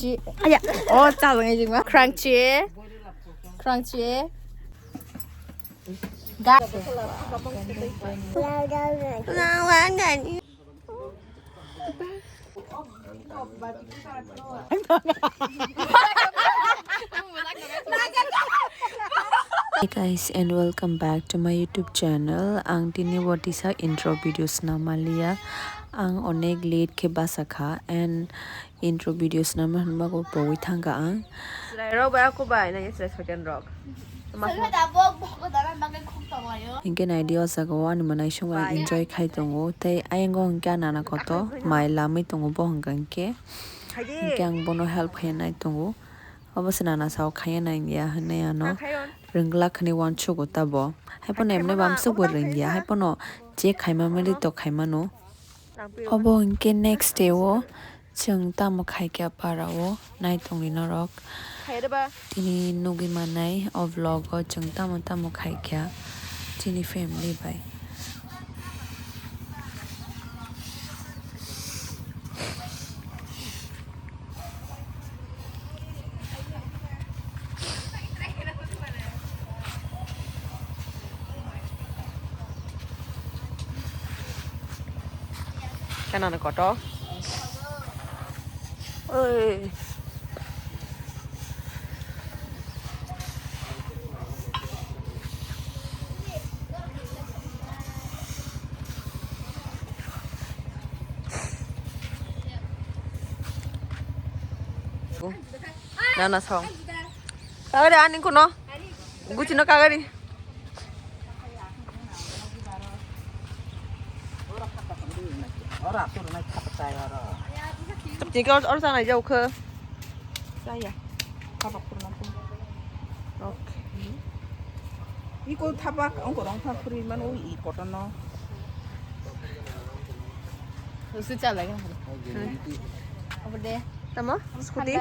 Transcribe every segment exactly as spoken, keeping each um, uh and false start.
Chi, aya, oh, chalong aja ma. Crunchy, crunchy. Ga. Hey guys, and welcome back to my YouTube channel. Ang tini bo tisa intro video swnam maliya. Ang onek late khe basa kha and intro video swnam hwnba bo pogwi thangkha ang. Chwrai rok bai ako bai nang chwrai soitan rok. Hinkhe naidi o jaga o ani mwnaisong bai enjoy khai tongo tei ayang o hinkhe ang nana koto mai lamwi tongo bo hwnka hinkhe. Hinkhe ang bono help khaiya nai tongo. Obo se nana sao khaiya nai ya hinwi ano rwngla khani uansugo tabo. Haiphano emne bamsuk bo rwngya, haiphano je khaima mili to khaimano. Obo hinkhe next day o chwng tamo khaikha para o nai tongdi norok. Tini nugwi manai o vlog o chwng tamo tamo khaikha chini family bai. Kanano koto? Oi. Nana song. Kagari ani kuno. Gucino kagari. Tinggal orang sana jauh ke. Saya. Kapak pernah pun. Oke. Iko thapak ongko rong thak puri mano i kotono. Usu chalai kan. Apa deh? Tamo? Scooty?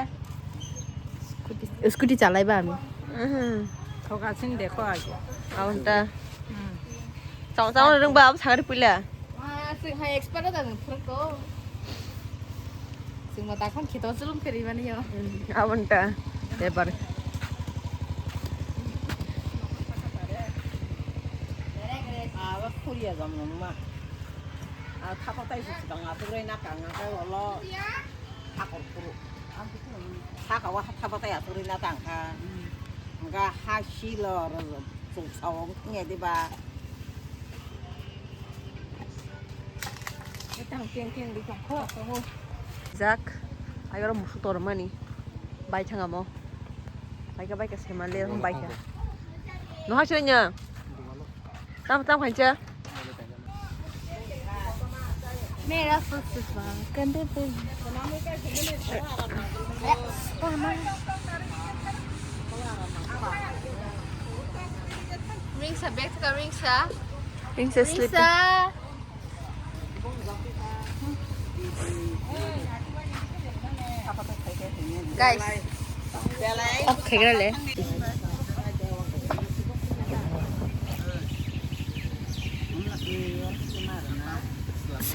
Scooty. Scooty chalai ba ami. Mhm. Thoka sing dekho age. Aunta. Hmm. Chong chong rung ba, sakari pula. Ah, sing hai expert da nang phrok to. Sing mata khon khito chulum kheri mani yo. Hmm, aunta. Ebar. Awa khuriya jam ma. Ah, thapa tai sisi bang atur na kang kang olo. Hakor kuru. Saka wa thapa tai atur na kang kang. Ga ha silo ro. Chuk sawong thungya diba. Tang keng keng di tong kho. Jak, ayoro musu tormani. Bai thangamo. Baika baika semale baika. No ha sirenya. Tam tam khancha. Mera fus fus ma, kande pe. Ringsa, back to Ringsa. Ringsa sleeping. Ringsa. Guys. Off khaigwra le.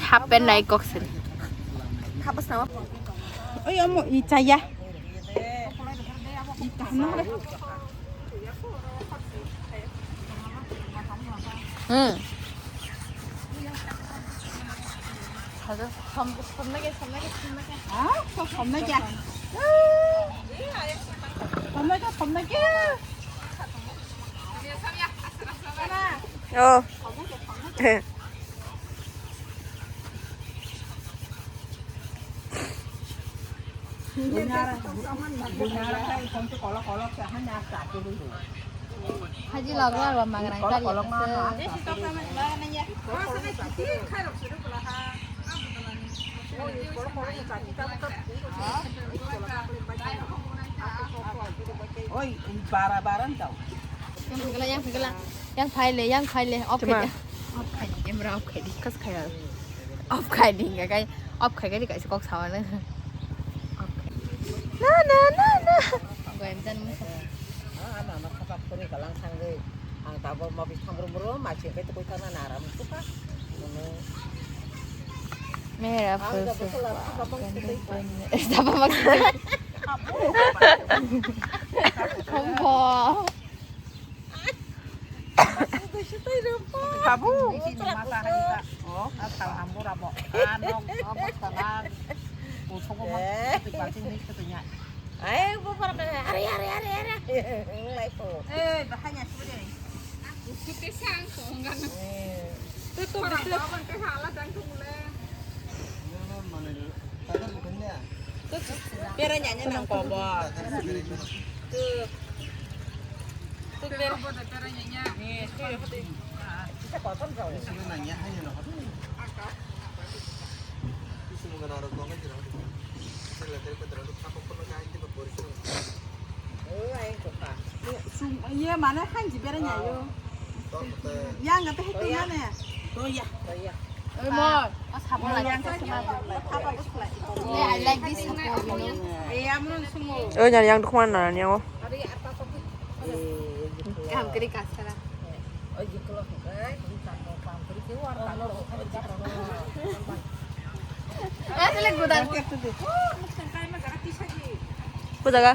Half pant nai kok sari. Oi, omo i chaya. I kaham na. Hmm. Somnai, somnai, somnai. Ha? Somnai kya? Somnai kya, somnai kya? Oh. Haji lagra wa magrang kari. Oi, bara bara ntau. Yang phai le, yang phai le, yang phai le, off khai. Off khai, camera off khai. Kas khaya. Off khai di, enggak kai. Off khai kai di, kaisa kok sawa na. Off khai. Na, na, na, na. Gua yang jan musa. Ah, mama kapak puri kalang sangre. Ang tabo mabis thang brum brum, masih kai tukui thang na aram tuka. Mera photo. Sapa mak. Songbo. Babu. Oh, asal ambur abo. Ah, nok, nok, nok, salah. Usok mo, eh, ketik bajing ni ketiknya. Ayo, bu para, are, are, are, are. Lai po. Eh, bahaya sudah. Usuk ke sang, kau enggak. Eh. Tuh, tuh, tuh. Orang kawan ke salah dan tuh mulai. Beranya nang kobor. Tuh. Tuh, ber. Nih, tuh. Kita potong kau. Iya, mana kan jiberan ya, yo. Yang apa itu mana ya? Oh, iya. Oh, iya. Eh, mo. Sabun lagi yang kasih madu. Eh, I like this sabun, you know. Eh, yang mana semua? Oh, yang, yang dukman na, yang, oh. Kaham kiri kasara. Asli gudal. Ku jaga?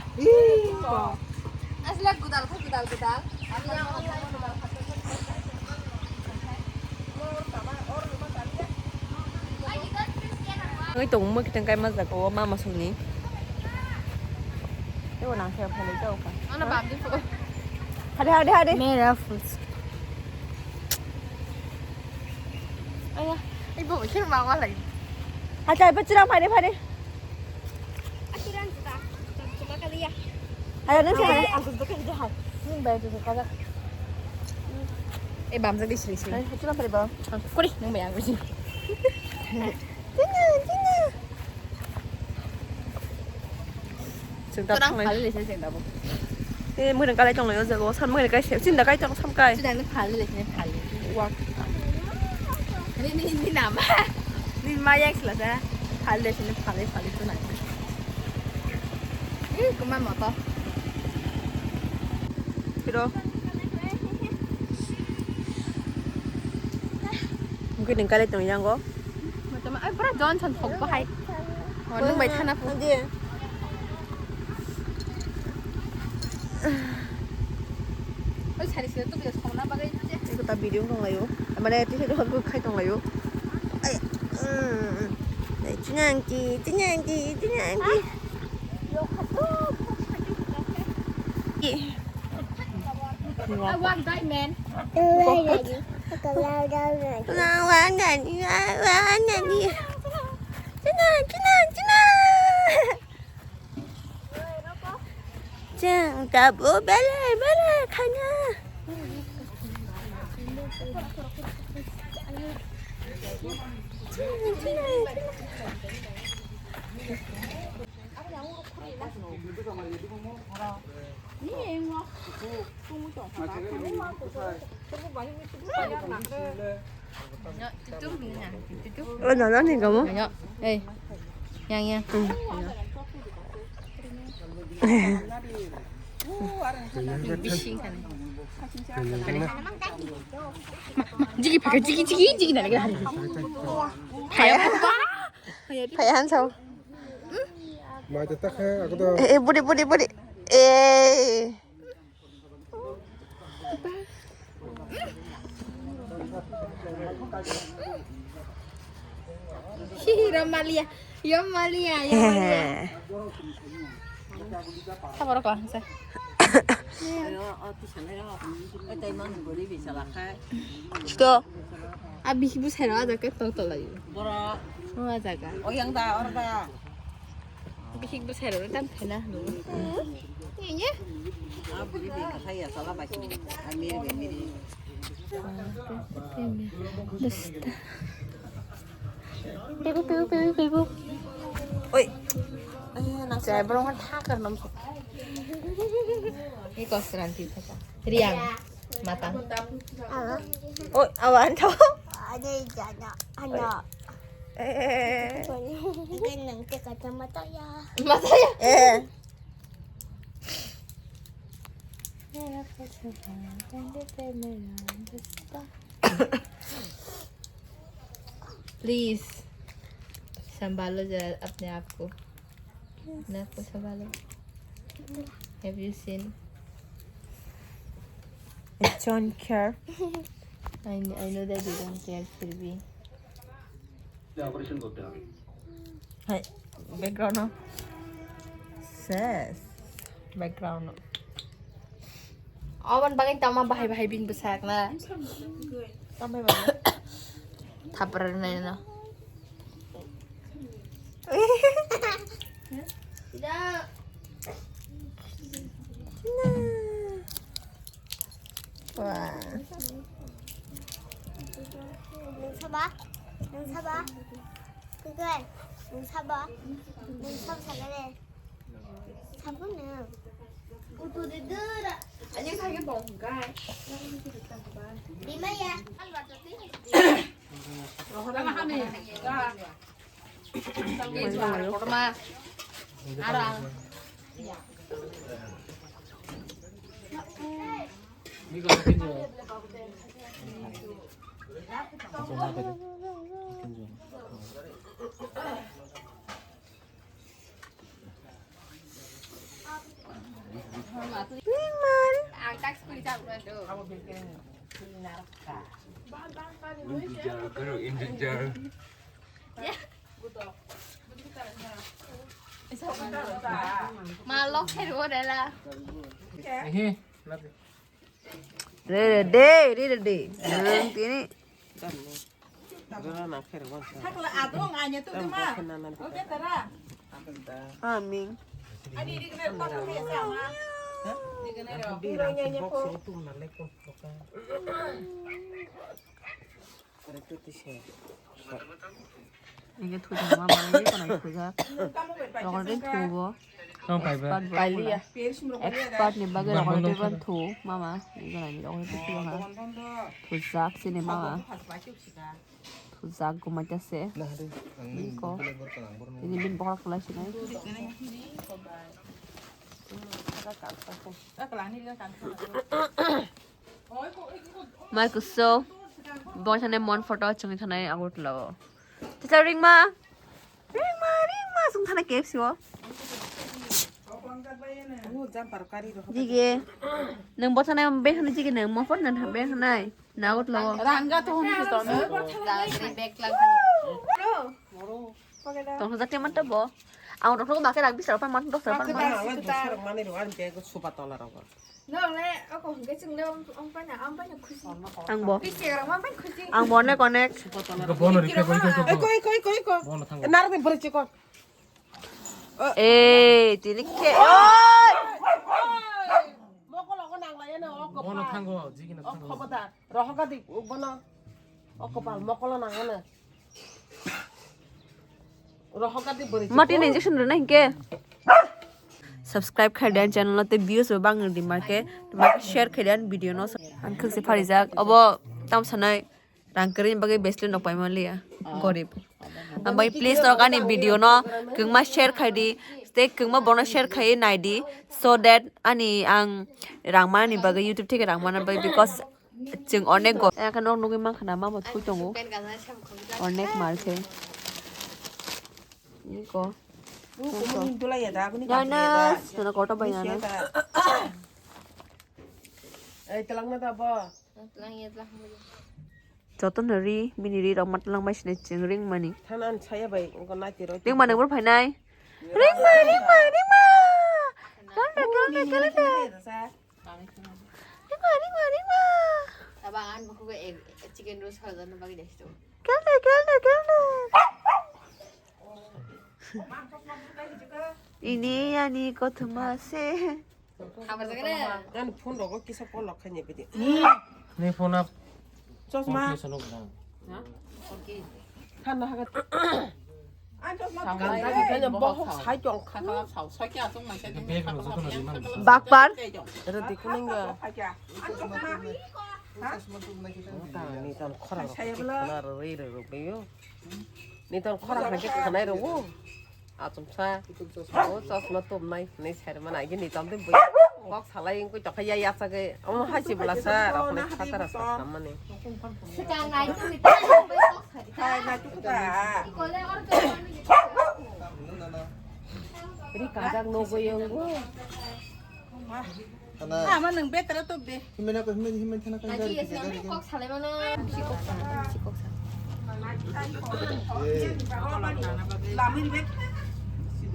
Asli gudal, ku gudal, gudal. Ngai tong mo kitang kai ma jaga o mama songni. Ewa nang saya phalai jao ka. Ana bamdi fu. Hade, hade, hade. Mera fruits. Aya, ibu bikin mama lagi. Hacha, ibu cirang phade, phade. Aturan kita. Cuma kali ya. Ayo, nang saya. Aku bukan jahat. Ini bayar dulu, kagak. Eh, bam jadi sini, sini. Ayo, cirang phade, bam. Kuri, nang bayar aku sih. Tina, tina. Chwng ta thanglai. Phali le se chwng ta bo. Eh, mwkhwtwng kalai tong lai o jaga o, san mwkhwtwng kai se, chinda kai tong sam kai. Chwng ta phali le se phali. Wa. Ni, ni, ni nama. Ni ma yang sila sa. Phali le se phali, phali tu nai. Eh, kuma moto. Piro. Mwkhwtwng kalai tong yang o. Macam, ay, pura Johnson thok bahai. Oh, nung bai thana po. Adi. Oi, sari sila tu bilas kona bagai je. Eko ta video tong layo. Mane, tisa jok khai tong layo. Ay, mm. Ay, chinangki, chinangki, chinangki. Yo, khatu. I want diamond. Lawan gani, lawan gani. Cina, cina, cina. Ceng tabu bele, bele, khanya. Cina, cina, cina. Oh, no, no, ni kamu? Ayo, eh, yang, yang. Hmm. Bising kan. Ma, ma, jigi pakai, jigi, jigi, jigi, nana kira hari. Kayak apa? Kayak handsome. Mai tetak he, aku tuh. Eh, eh, budi, budi, budi. Eh. Hihi, Romalia. Yomalia, Yomalia. Sabar kok, saya. Chito. Abi hibu sero ada ke tong tolai. Bora. Oh, ada ka. Oh, yang da, orang da. Bihik bwsai rok tam khaina hwnwi. Iya. Bwsta. Pebu, pebu, pebu, pebu. Oi. Jai borok ma thakar nom. Ni kosran ti thaka. Riang. Matang. Oi, awan tho. Ada jana. Ano. Eh. Ini nang te kata mata ya. Mata ya? Eh. Please, संभालो जरा अपने आप को। Nak pwsa balo. Have you seen? I don't care. I, I know that you don't care, फिर भी। Hai, background no. Ses. Background no. Oban bagwi tama bahai bahai bini bwsak na. Tama bahai. Thapra nai no. Wah. Nung saba? Nung saba? Kikoi? Nung saba? Nung saba sagale? Sabu nung. Utu de dura. Ani kage bong kai. Lima ya. Rohorma. Aro ang. Ang tak sekali tak udah tuh. Integer, karo integer. Malok khe rw rela. Ehe, lati. Re re de, re re de. Nang tini. Sakla adong anya tu ma. Oke tara. Aming. Ani ri kena kota he sama. Ri kena ro. Inge thuja ma ma ye kana thuja. Rokor de thubo. Tamo paiba. Expert bo. Expert ni bagwi rokor de ban thu mama. Inge nani rokor de thu ha. Thujak sini mama. Thujak gumai ta se. Biko. Ini bin bokol kulai sinai. Mai kuso. Bo thane mon photo chwngwi thanai Agartala o. Teacher Ringma. Ringma, Ringma, chwng thanai K F C o. Jige. Nwng bo thane be thane jige nwng mo phone nwng be thane. Nagot lo. Ranga to hum ki to. Tong jate man to bo. Ang rok ma ke rak bisar pa man dok sar pa man. Mani ro an bag supa tola ro. No, ne, ako hingke chwng le om, om pana, om pana khusi. Ang bo. Bisi rak ma pana khusi. Ang bo ne connect. Bono ri ke ko ko ko. Eko, eko, eko, eko. Bono thango. Nar de bere chiko. Eh, tini ke. Oi! Mokol ogo nang lai ne o kopal. Bono thango, jigina thango. O khoboda, rohoga di bono. O kopal mokol nang ne. Rohoga di bori. Mati ne injection rwna hingke. Subscribe khai dan channel no te views bo bang di marke, marke share khai dan video no. Ang khuk se phari jak. Obo tam sanai. Rang kwrwini bagwi Vaseline rok paima liya, gorib. Ambai please norok ani video no kwbangma share khai di, tei kwbangma bono share khai nai di, so that ani ang rang manani bagwi YouTube theke rang manani bagwi, because chwng onek go-, eka nok nugwi mankha na mama thui tongo, onek mar khe. Niko. Nanas, nana kotor bai nanas. Ei, telang na ta bo. Jotono ri, bini ri rok ma twlang bai sini chwng ringmani. Thanan saya bai, wngkha naiti roi. Ringmani boro phainai. Ringma, ringma, ringma. Calendar, calendar, calendar. Ringma, ringma, ringma. Aba an buku ke chicken roast khala jana bagi deh tu. Calendar, calendar, calendar. Ini yani kothoma se. Habar jaga na. Ani phone rogo kisa call rok khaini bidi. Ni phone up. Chosma. Phone kisa nuk dang. Ha? Okay. Khan na haga. Ani chosma. Ganda di kanya bohok sai tong. Kha kha sao sai kya tung mai sai. Bag par. Redi kuninga. Ani chosma. Ni tan khorang rok. Khana roi roi roi yo. Niton khorang hai khe khwnai rw o. Achomsa. O chosma tubnai hwnwi sai rwmani agini tong tei bui kok salai wngwi tongkha ya yachagwi. Omo hai se bwlasa rok hwnwi khatara sa sammani. Swkang nai tongwi tei bai kok sadi ta. Hai nai tuku ta. Ikole or ke. Ri kajak nogwi wngo. Hana. Ama nwng betra to be. Himena ko himena himena thana kan gari kisa gari kan. Kok salai mano. Si kok sa, si kok sa. Eh. Lamir bek.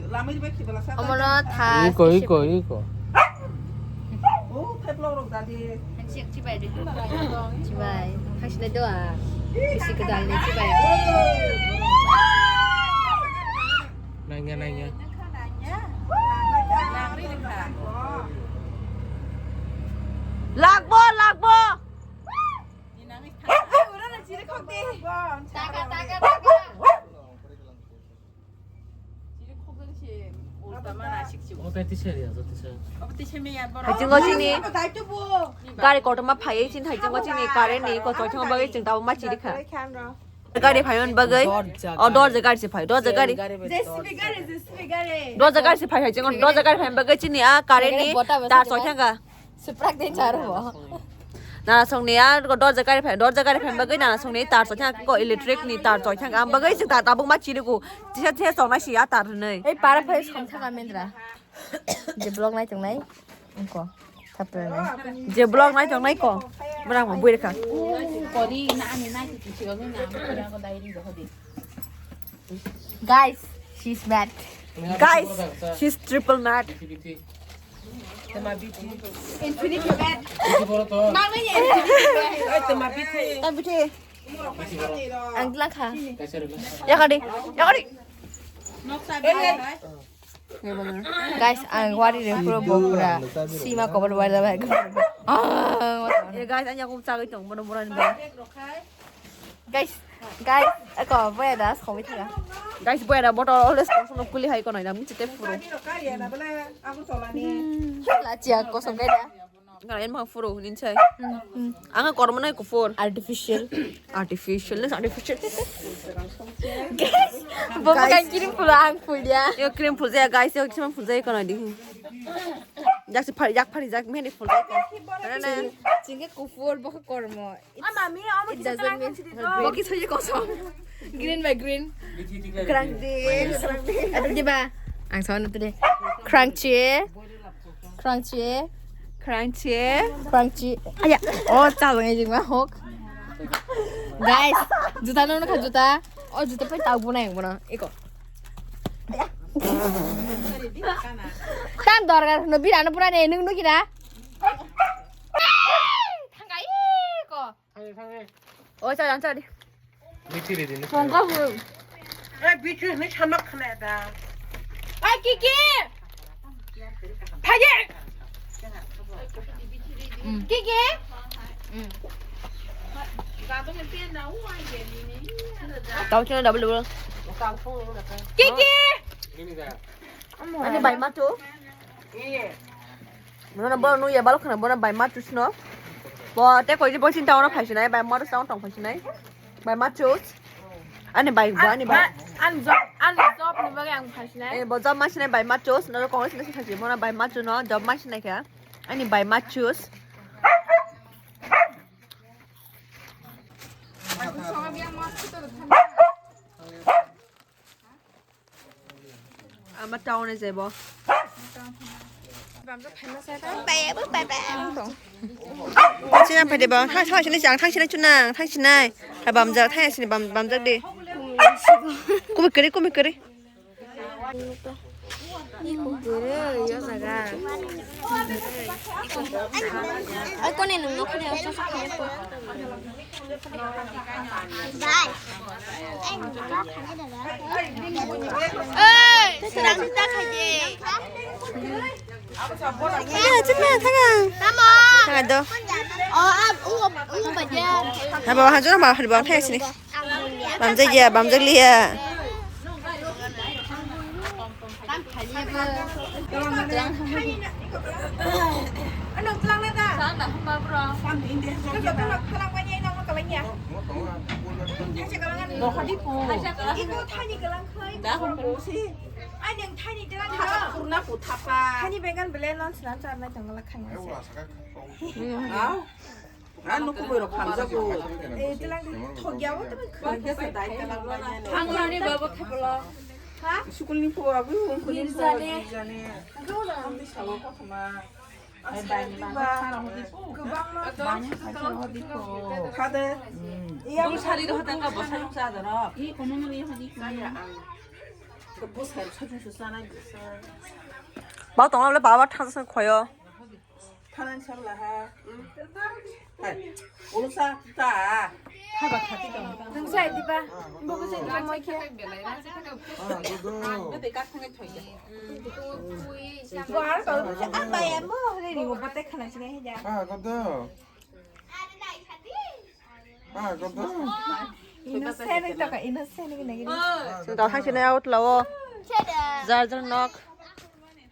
Lamir bek kibala sa. Omono tha. Iko, iko, iko. Oh, theplo rok dadi. Chibai. Chibai. Khasne do a. Bisi kedal ni chibai. Nanya, nanya. Lagbo, lagbo. Taka, taka, taka. Haiching go chini. Gari kotorma phaiwi chini haiching go chini current ni kotor thang bagwi chwng tabuk ma chiri kha. Gari phaiman bagwi. O dorja gari se phai, dorja gari. J C B gari, J C B gari. Dorja gari se phai haiching go, dorja gari phaiman bagwi chini a current ni tar choi thang kha. Suprak din charo bo. Nana songni a dorja gari phai, dorja gari phai bagwi nana songni tar choi thang ko electric ni tar choi thang am bagwi se ta tabuk ma chiriku. Tisa tisa chongnai si a tar hinwi. Ei para phai song thang amendra. Je blog nai tongnai. Ko. Thapre nai. Je blog nai tongnai ko. Murang mo bui rekha. Kori na ani nai ti ti si na ko dai ri ho di. Guys, she's mad. Guys, she's triple mad. Infinity mad. Mang na ye infinity mad. Tam bithi. Ang lang kha. Ya kadi, ya kadi. Guys, ang wari re pura bokra. Sima kobar wari la bai. Ah, guys, anya kum chagwi tong bono bono ni. Guys, guys, ako boya da songwi thaga. Guys, boya da bottle always kosong kuli hai kono ina minchi te furu. La chia kosong kai da. Ngara en ma furu nin chai. Anga kormo nai kufur. Artificial. Artificial, artificial. Guys, bobo kan kirim pula ang pulya. Yo kirim pulya guys, yo kirim pulya kono di. Jak si phari, jak phari, jak mene pulya. Chingke kufur bobo kormo. It doesn't mean. Boki soji kosong. Green by green. Grande, grande. Adi ba? Ang sawan tu deh. Crunchy. Crunchy. Crunchy. Crunchy. Aya. Oh, chalong aja mah hok. Guys, juta nono kha juta. Oh, juta pai tau bunai yang bunai. Iko. Tam dorgar no birano bunai ne nung nung kira. Thangkai ko. Oi, cha, cha, di. Bithi re din. Kongka bu. Ai, bithi ni samak khna da. Ai, Kiki. Phaye. Kiki. Tau chana double double. Kiki. Ani bai ma tu. Bono bono nuya balok khna bono bai ma chus no. Bo te koi bo chinta ono phaisinai bai ma chus tong phaisinai. Bai ma chus. Ani bai bo ani bai. An job an job ni bagwi ang phaisinai. Eh bo job ma sinai bai ma chus no kong sinai phaisinai bono bai ma chus no job ma sinai kha. Ani bai ma chus. Ama town e jebo. Thangsinai phai de ba, thang thangsinai chang thangsinai chunang thangsinai. Ha bamjak thang sini bam bamjak de. Kumi kari kumi kari. Iko guru yo jaga. Ai kone nung nok kone. Oi, serang kita kaje. Tama. Tama do. Oh, ab, ungo, ungo baja. Haba hajo ma haba thai sini. Bamjak ya, bamjak liya. Ang nukubui rok hamjago. Eh, telang thokya o telang. Ang nani babo khapalo. School ni phuwa, bui wngkuni phuwa, Nirjane. Nirjane. Ang khe ulo. Ang di sawa kothoma. Ang sawa di ba. Kwbangma. Bani khaisa hodi ko. Khade. Iya, bung sari ro hatang ka bosai rok cha doro. I kono mari hodi ko. Saya ang. Bosai rok sajung su sana bisa. Ba tong le baba thang sang khoyo. Thanan sabla ha. Hai, ulo sa ta. Haba khati tong. Nung sai di ba. Bogo sai di ba moi khe. Ah, godo. Ang de ka thang thoi ya. Bo ar ko ang ba ya mo re ni mo bote khana sine he ja. Ah, godo. Ah, godo. Innocent to ka, innocent ni nagi. Sing tau thang sine out lawo. Jar jar nok.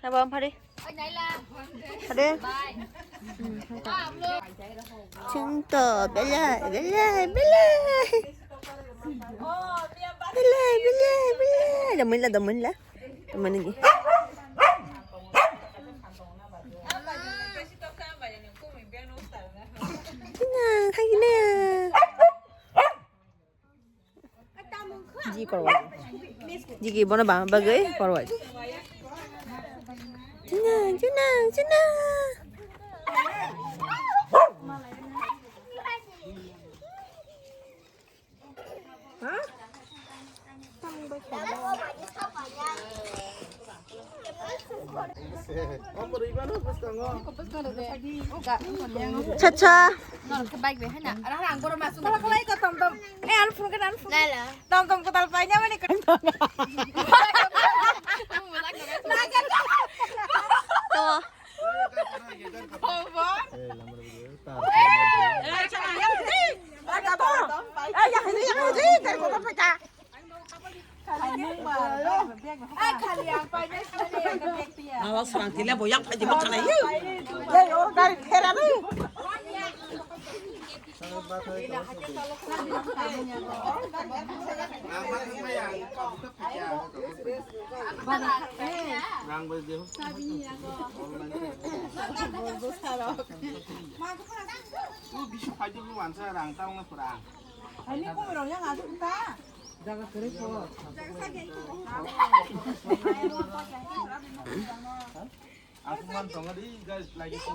Haba phari. Hade. Chungto, belai, belai, belai. Belai, belai, belai. Damuila, damuila. Damani gi. Kina, kagina. Ji korwai. Ji ki bono bang bagwi korwai. Jina, jina, jina. Chacha. Bike bai hana. Ara ang goro masu. Kala kala iko tom tom. Eh, ang phone kan ang phone. Lala. Tom tom ko tal pai nyamani. To. Awa serang tila boyak phaji bokhalai. Rang tang na pura. Ani ko rong yang adu ta. Jaga kere ko. Aku man tonga di guys lagi tu.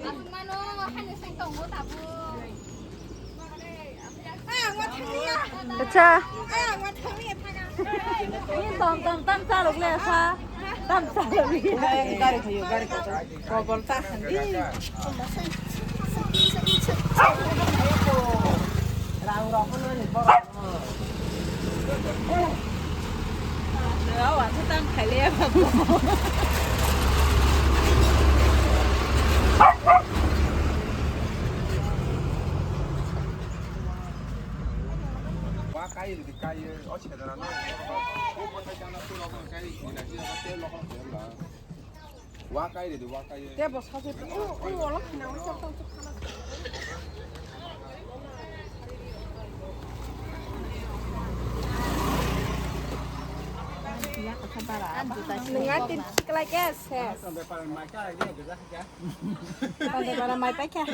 Aku mano hanya sing tongo tabu. Acha. Tom tom tam chalok le sa. Tam chalok. Gari khayo, gari khayo. Kobol ta handi. Rang rok no ni borok. Rao ang tam khaile ya babu. Wa kai ri kai o chedara no. O bota jana tu lo kai ri na ji te lo ko la. Wa kai ri wa kai. Te bo sa je o o lo khina o sa ta. Nunga tin sikla ke ses. Tande para mai pa kya?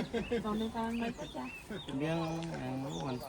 Tande para mai pa kya? Biang yang wan